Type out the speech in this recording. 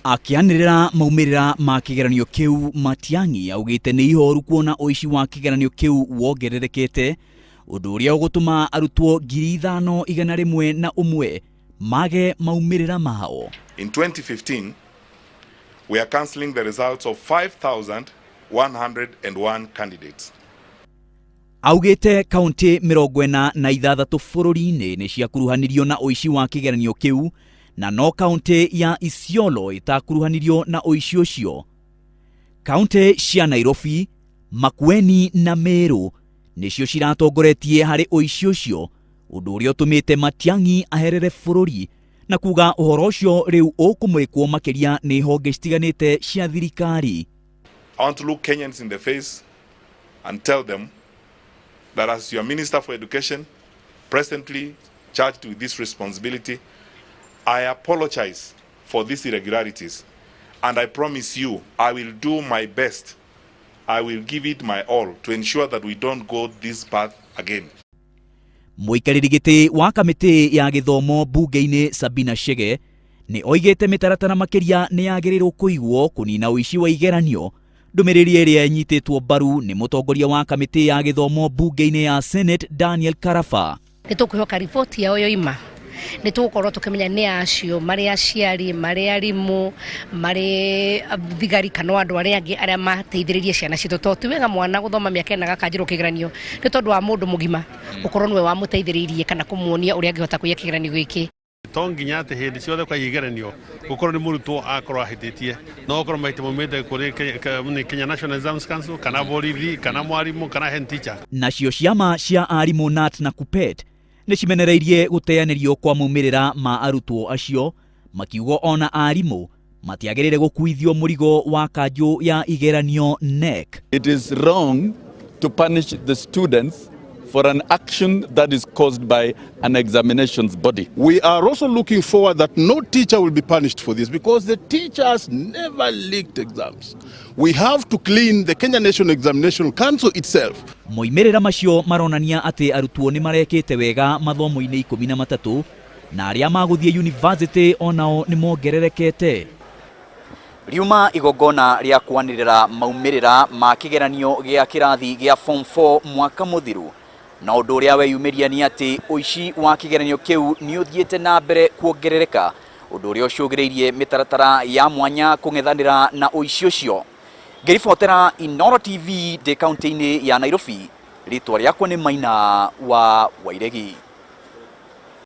Akĩanĩrĩra maumĩrĩra ma kĩgeranio kĩu, Matiang'i augĩte nĩ ihoru kuona ũici wa kĩgeranio kĩu wongererekete, ũndũ ũrĩa ũgũtũma arutwo 5,101 mage maumĩrĩra mao. In 2015, we are cancelling the results of 5,101 candidates. Augĩte kaunti 46 bũrũri-inĩ nĩ ciakuruhanirio na ũici wa kĩgeranio kĩu na no kaunti ya Isiolo ĩtakuruhanirio na ũici ũcio. Kaunti cia Nairobi, Makueni na Meru nĩcio ciratongoretie harĩ ũici ũcio, ũndũ ũrĩa ũtũmĩte Matiang'i aherere bũrũri na kuga ũhoro ũcio rĩu ũkũmũrĩkwo makĩria nĩ honge citiganĩte cia thirikari. I want to look Kenyans in the face and tell them that as your Minister for Education, presently charged with this responsibility, I apologize for these irregularities and I promise you I will do my best. I will give it my all to ensure that we don't go this path again. Mũikarĩri gĩtĩ wa kamĩtĩ ya gĩthomo mbunge-inĩ Sabina Chege nĩ oigĩte mĩtaratara makĩria nĩ yagĩrĩirwo kũigwo kũnina ũici wa igeranio, ndũmĩrĩri ĩrĩa ĩnyitĩtwo mbaru nĩ mũtongoria wa kamĩtĩ ya gĩthomo mbunge-inĩ ya Senate Daniel Karaba. Nĩ tũkwĩhoka riboti yao yoima nĩ tũgũkorwo tũkĩmenya nĩ acio marĩ aciari, marĩ arimũ, marĩ thigari kana andũ arĩa angĩ arĩa mateithĩrĩirie ciana citũ, tondũ ti wega mwana gũthoma mĩaka ĩna gakanjĩrwo kĩgeranio nĩ tondũ wa mũndũ mũgima gũkorwo nĩwe wamũteithĩrĩirie kana kũmuonia ũrĩa angĩhota kũiya kĩgeranio gĩkĩ. To nginya atĩ hĩndĩ ciothe kwa igeranio gũkorwo nĩ mũrutwo akorwo ahĩtĩtie, no okorwo mahĩtia maumĩte kũrĩ nĩ Kenya National Exams Council kana borithi kana mwarimũ kana head teacher. Nacio ciama cia arimũ KNUT na KUPPET nĩ cimenereirie gũteanĩrio kwa maumĩrĩra ma arutwo acio, makiuga ona arimũ matiagĩrĩire gũkuithio mũrigo wa kanjũ ya igeranio KNEC. It is wrong to punish the students for an action that is caused by an examinations body. We are also looking forward that no teacher will be punished for this because the teachers never leaked exams. We have to clean the Kenya National Examination Council itself. Moimĩrĩra macio maronania atĩ arutwo nĩ marekĩte wega mathomo-inĩ 13 na arĩa magũthiĩ university onao nĩ mongererekete. Riuma igongona rĩa kwanĩrĩra maumĩrĩra ma kĩgeranio gĩa kĩrathi gĩa form 4 mwaka mũthiru, na ũndũ ũrĩa weyumĩria nĩ atĩ ũici wa kĩgeranio kĩu nĩ ũthiĩte na mbere kuongerereka, ũndũ ũrĩa ũcũgĩrĩirie mĩtaratara ya mwanya kũng'ethanĩra na ũici ũcio. Ngĩribotera Inooro TV ndĩ kaunti-inĩ ya Nairobi, rĩtwa rĩakwa nĩ Maina wa Wairegi.